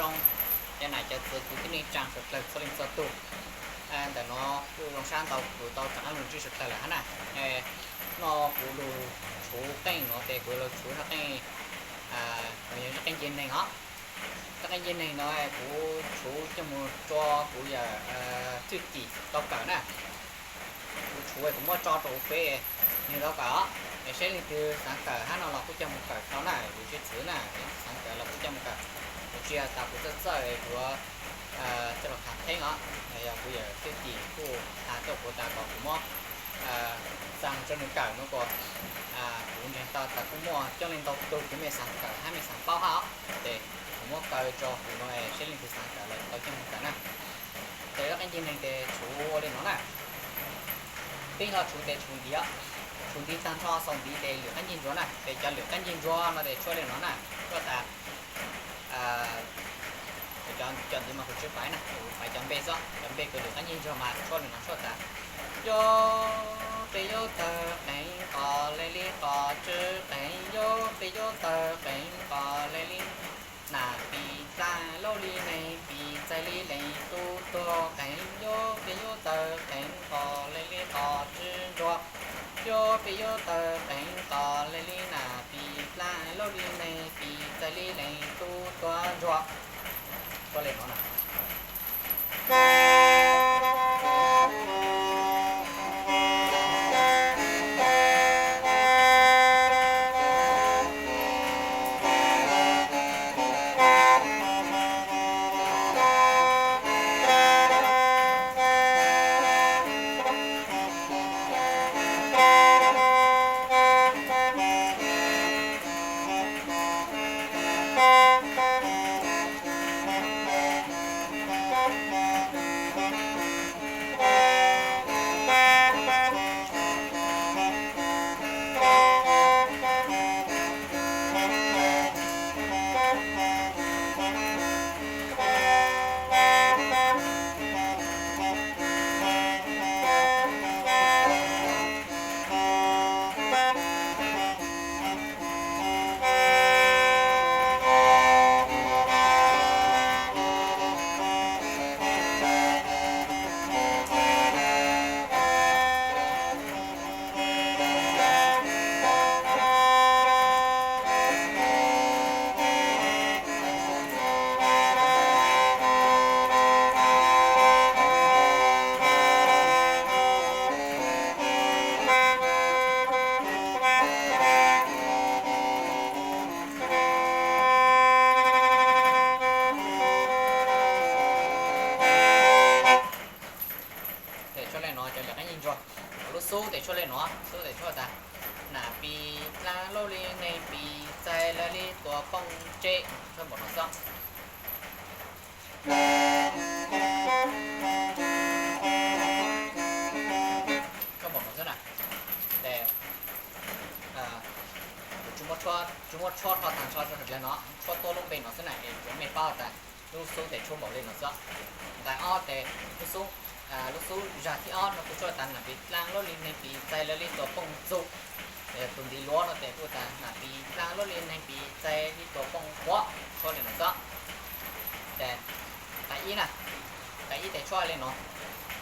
Zoo, cov nam cov txwv kwv tij neej tsaa suav dlawg txhua leej txhua tug. Ntawm no kuj zoo sab ntau kuv tau rov qaab lug ntsib suav dlawg lawm hab na. No kuv lug tshuv qeej nuav tes kuv lug tshuv zaj qeej, yog zaj qeej nce neeg os. Zaj qeej nce neeg no kuv tshuv coj moog rua kuv yawm Txwj Tim tau kawm na. Kuv tshuv kuv muab tso rua huv peb nwg tau kawm os. Es saib leej twg xaav kawm hab no los kuj coj moog kawm tau na, kuv tsi txwv na, xaav kawm los kuj coj moog kawm. Kuv tsi has tas kuv txawj txawj kuv txawj lug khav theeb os. Yog kuv yawm Txwj Tim kuj has tuaj kuv tas kom kuv muab xa rua nwg kawm no kuas kuv ntseeg tau tas kuj muaj coob leej ntau tug kws mej xaav kawm hab mej xaav paub hab os. Ces kuv muab kaw rua huv no es saib leej twg xaav kawm los tau coj moog kawm na. Ces zaj qeej nce neeg tes tshuv ua le nuav na. Peb ho tshuv tes tshuv ntiv, tshuv ntiv taag nrho xaus ntiv tes lwm qaab ncej ntsuag na. Ces cov lwm qaab ncej ntsuag no tes tshuab le nuav na, tshuab tas, cov ntiv mas kuv tsi paiv na, kuv paiv cov npe xwb, cov npe kws lwm qaab ncej ntsuag mas tshuab le nuav tshuab tas: Yuav peb yuav tawg qeev qos le li qos tsw qeev, yuav peb yuav tawg qeev qos le li nam pis dlaag lub li neeg pis txais li leej tub tuag qeev, yuav peb yuav tawg qeev qos le li qos tsw ntsuag, yuav peb yuav tawg qeev qos le li nam pis dlaag lub li neeg pis txais li leej tub tuag ntsuag. Tshuab le nuav na. Tes tshuab le nuav cov lwm qaab ncej ntsuag. Lub xub tes tshuab le nuav, xub tes tshuab tas: Nam pis dlaag lub li neeg pis txais lawv li tuam pooj tseb. Tshuab npaum no xwb. Tshuab npaum no xwb na. Tes kuv tsi muab tshuab rho taag nrho rua dlawg no, tshuab tuab lub npe no xwb na es kuv mej paub tas lub xub tes tshuab npaum le no xwb. Nqai ob tes lub xub, lub xub zag thib ob no kuv tshuab tas: Nam pis dlaag lub li neeg pis txais lawv li tuam pooj txug. Tus ntiv luav no tes kuj tas: Nam pis dlaag lub li neeg pis txais li tuam pooj quav. Tshuab le no xwb. Tes nqai ib na, nqai ib tes tshuab le no,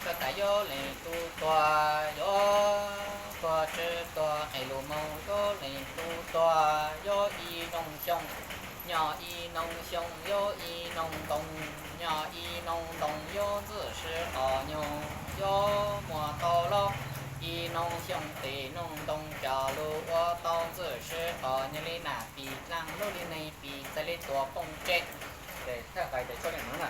tshuab tas: Yuav leej tub tuag, yuav tuag tsw tuag qes lug moog, yuav leej tub tuag, yuav ib noog xyoo, nyob ib noog xyoo, yuav ib noog ntoo, nyob ib noog ntoo, yuav ntxwj sib qos nyoog, yuav muaj tau lub ib noog xyoo, tes noog ntoo coj lug ua tau ntxwj sib qos nyoog li nam pis dlaag lub li neeg pis txais li tuam pooj tseb. Tes thawj nqai tes tshuab le no na.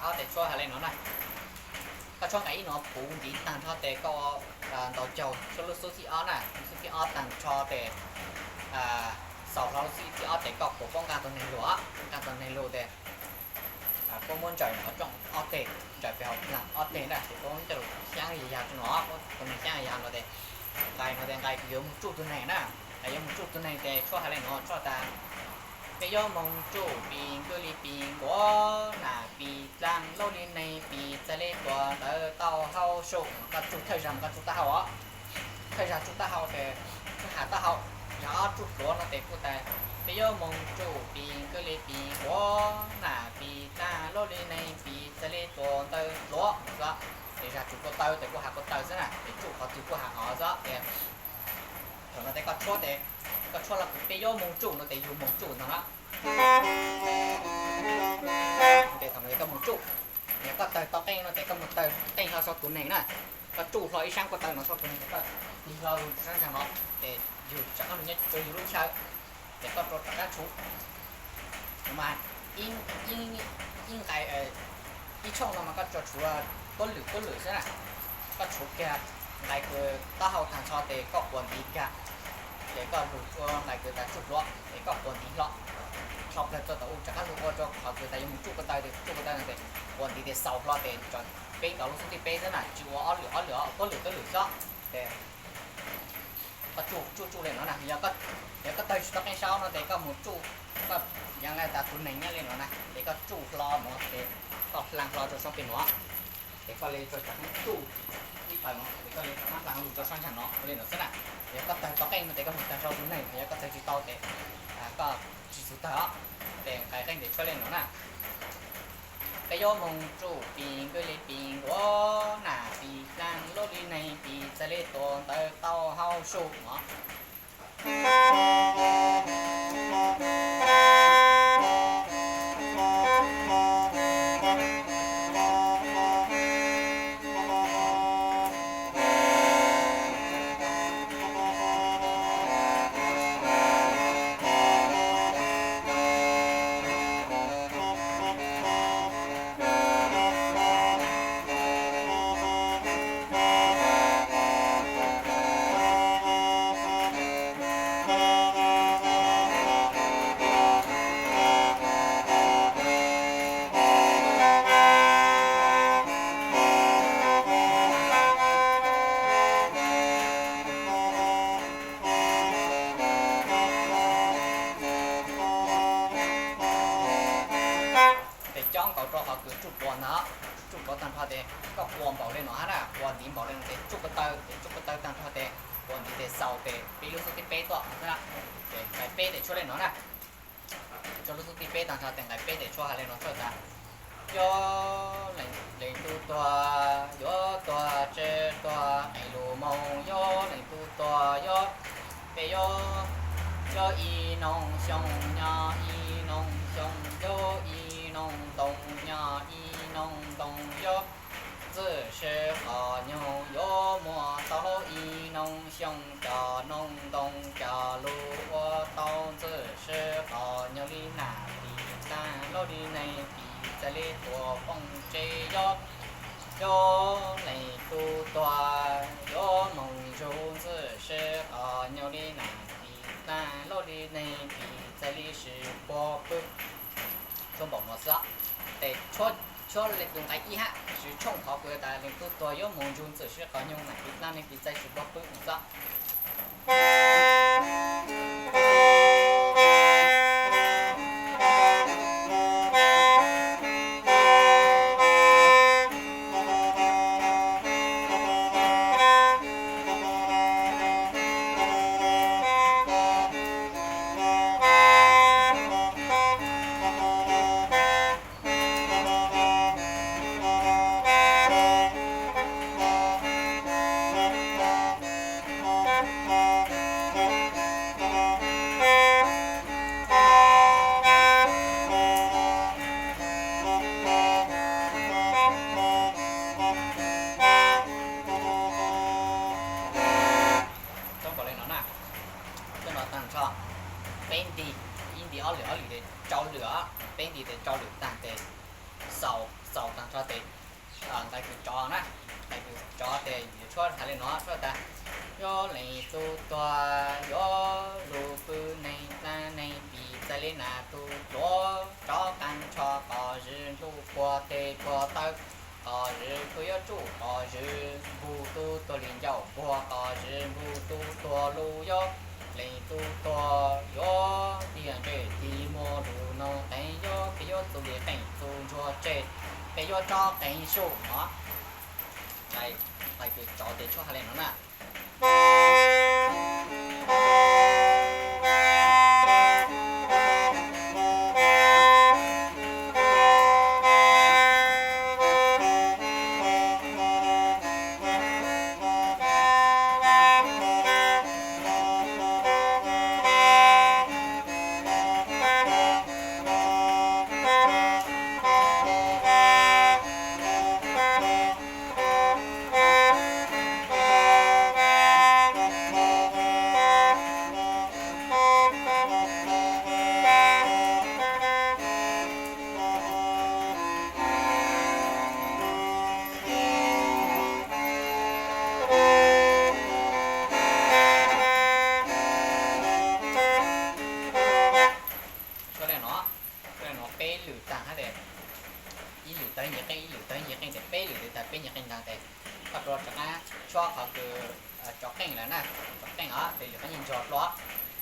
Ob tes tshuab hais li no na. Koj tshuab nqai ib no puv ntiv tag nrho tes koj ntaus caug tshuab lub xub thib ob na, lub xub thib ob tag nrho tes xaus hlo lub xub thib ob tes koj puas paub nqa tus neeg lug, nqa tus neeg lug tes koj muab ntsaws no ob teg, ntsaws pem hauv plag ob teg na, ces koj muab coj lug xyaab yag yag rua no, tus neeg xyaab yag yag no tes nqai no tes nqai yuav moog tsuj tus neeg na. Nqai yuav moog tsuj tus neeg tes tshuab hais li no, tshuab tas peb yuav moog tsuj pis nkwj li pis nkuav nam pis dlaab lub li neeg pis txais li tuam ntawv tau hau sum. Koj tsuj thawj zag mas koj tsuj taub hau os. Thawj zag tsuj taub hau tes, tsuj has taub hau. Yog ob tsuj dluav no tes kuj tas peb yuav moog tsuj pis nkwj li pis nkuav nam pis dlaab lub li neeg pis txais li tuam ntawv dluav xwb. Ces zag tsuj ko taw tes kuj has ko taw xwb na, ces tsuj qhov twg kuj has hov xwb. Ces thaum no tes koj tshuab tes, koj tshuab los peb yuav moog tsuj no tes yug moog tsuj ntag na. Ces thaum no tes koj moog tsuj, yog koj tawg tau qeej no tes koj moog tawg qeej hlo sau tus neeg na. Koj tsuj hlo ib saab ko taw no sau tus neeg, koj tig hlo lug rua saab nraag no, ces yug rov qaab lug nyob rua yug lub chaw, ces koj rua rov qaab tshuv. No mas ib nqai, ib tshooj no mas koj tsuas tshuav tuab lwm tuab lwm xwb na. Koj tshuv kiag nqai kws taub hau tag nrho tes koj quas ntiv kiag, ces koj lug ua nqai kws tas tsuj dluav ces koj quas ntiv hlo, hlo plawg txug tom u rov qaab lug ua rua qhov kws tas yuav moog tsuj ko taw, tsuj ko taw no tes quas ntiv tes xaus hlo tes tso peb nkaus lub xub thib peb xwb na, tsi ua ob lwm ob lwm, tuab lwm tuab lwm xwb. Ces koj tsuj tsuj tsuj li no na, yog koj tawg tsi tau qeej saub no tes koj moog tsuj, koj yog le tas tus neeg nyob li no na, ces koj tsuj hlo no ces koj hla hlo rua saab peg nuav, ces koj le rua rov qaab tsuj ib taw no, ces koj le rov qaab hla lug rua saab nraag no ua li no xwb na. Yog koj tawg tau qeej no tes koj moog tawg sau tus neeg, yog koj tawg tsi tau tes koj tsi txug tawg os. Ces nqai qeej tes tshuab li no na. Peb yuav moog tsuj pis nkwj li pis nkuav nam pis dlaab lub li neeg pis txais li tuam ntawv tau hau sum no. Ces cob nkaus rau qhov kws tsuj dluav ntag, tsuj dluav tag nrho tes koj quas npaum li no hab na, quas ntiv npaum li no tes tsuj ko taw, ces tsuj ko taw tag nrho tes quas ntiv tes xaus tes peb lub xub thib peb tuaj. Ces nqai peb tes tshuab li no na. Rua lub xub thib peb tag nrho tes nqai peb tes tshuab has li no tshuab tas, yuav leej tub tuag, yuav tuag tsi tuag qee lub moo, yuav leej tub tuag, yuav, peb yuav, yuav ib noog xyoo nyob ib noog xyoo, yuav ib noog ntoo nyob ib noog ntoo, yuav ntxwj sib qhov nyoog yuav muaj tau ib noog xyoo, cov noog ntoo cov lug ua tau ntxwj sib qhov nyoog li nam pis dlaab lub li neeg pis txais li tuam fooj tse, yuav, yuav leej tub tuag, yuav moog nrug ntxwj sib qhov nyoog li nam pis dlaab lub li neeg pis txais li sib puag pwg. Tshuab npaum no xwb. Tes tshuab le tus nqai ib hab, sib tshooj qhov kws tas leej tub tuag yuav moog nrug ntxwj sib qhov nyoog nam pis dlaab neeg pis txais sib puag pwg no xwb. Tag nrho tes nqai kws tsov na, nqai kws tsov tes yuav tshuab hais li no, tshuab tas: Yuav leej tub tuag, yuav lug pw neeg dlaab, neeg pim txais li nas tug dluav, tsov qeej tsho qos zws, ntuj puag teg puag taw qos zws, pw yuav tsuj qos zws, npug tub tuag li ncauj npuag qos zws, npug tub tuag lug, yuav leej tub tuag, yuav tiag ntsej tig muag lug noog qeej, yuav peb yuav txuj li qeej txuj ntsuag tseg, peb yuav tsob qeej sub no. Nqai kws tsov tes tshuab hais li no na. Tshuab li no, tshuab li no peb lwm taag hab tes, ib lwm tawg nyig qeej, ib lwm tawg nyig qeej tes peb lwm tes tag peb nyig qeej ntaag tes, koj rua rov qaab tshuab qhov kws tsov qeej lawm na, tsov qeej os, tes lwm qeej nyig ntsuag dlua.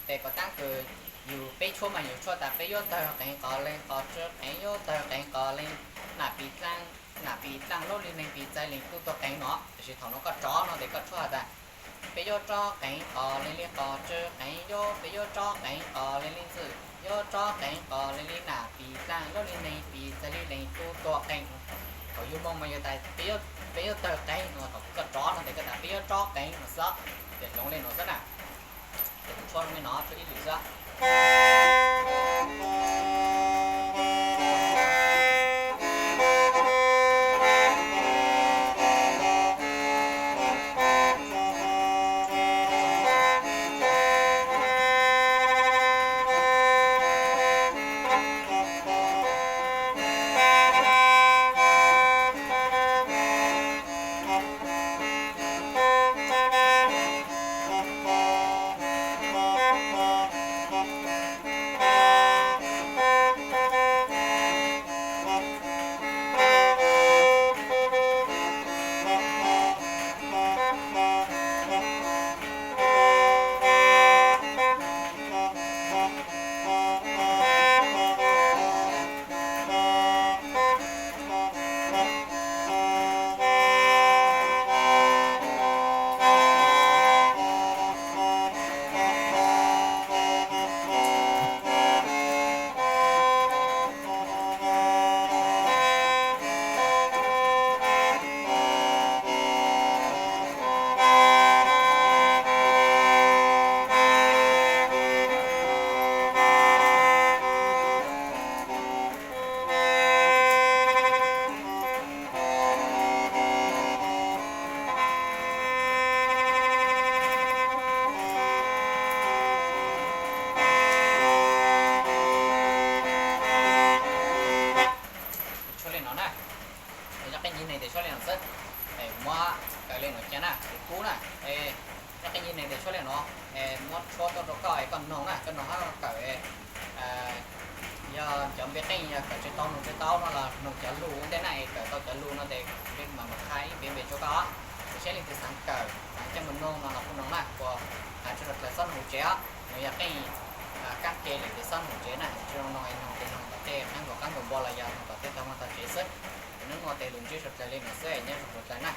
Tes koj taab kws yug peb tshuab mas yug tshuab tas peb yuav tawg qeej qos leej qos tsw qeej, yuav tawg qeej qos leej, nam pim dlaaj, nam pim dlaaj lub li neeg pim txais leej tub tuag qeej no, tab sis thaum no koj tsov no tes koj tshuab has tas peb yuav tsob qeej qos leej li qos tsw qeej, yuav peb yuav tsob qeej qos leej li ntxwj, yuav tsob qeej qos leej li nam pim dlaaj lub li neeg pim txais li leej tub tuag qeej. Thaum yug moo mas yog tas peb yuav tawg qeej no, thaum kws koj tsov no tes koj tas peb yuav tsob qeej no xwb, tes hloov li no xwb na. Tes kuv tshuab zoo li no tshuab ib lwm xwb. Tshuab li no na, yog qeej nyig neeg tes tshuab li no xwb. Muab kawm li no cia na, kub na. Yog qeej nyig neeg tes tshuab li no, muab tshuab tuaj rau koj es koj noog na, koj noog hab kawm. Yog cov npe qeej yog kawm tsis tau noog tsis tau no los noog cov lug ua ntej na, es kawm tau cov lug no tes kuv mam mus qha ib npe npe rau koj. Tes seb leej twg xaav kawm xaav coj mus noog no los kuj noog na, kuas has tso rau dlawg xob noog hauv tsev os. Nws yog qeej kaab ke lawm tes xob noog hauv tsev na, tsis zoo noog es noog tes noog tom tej qaab nkaus qaab nkaus npua los yog noog tom tej tog moog tog tsev xwb. Tes nub nuav tes lug ntsib rau dlawg li no xwb, nyob zoo rau dlawg na.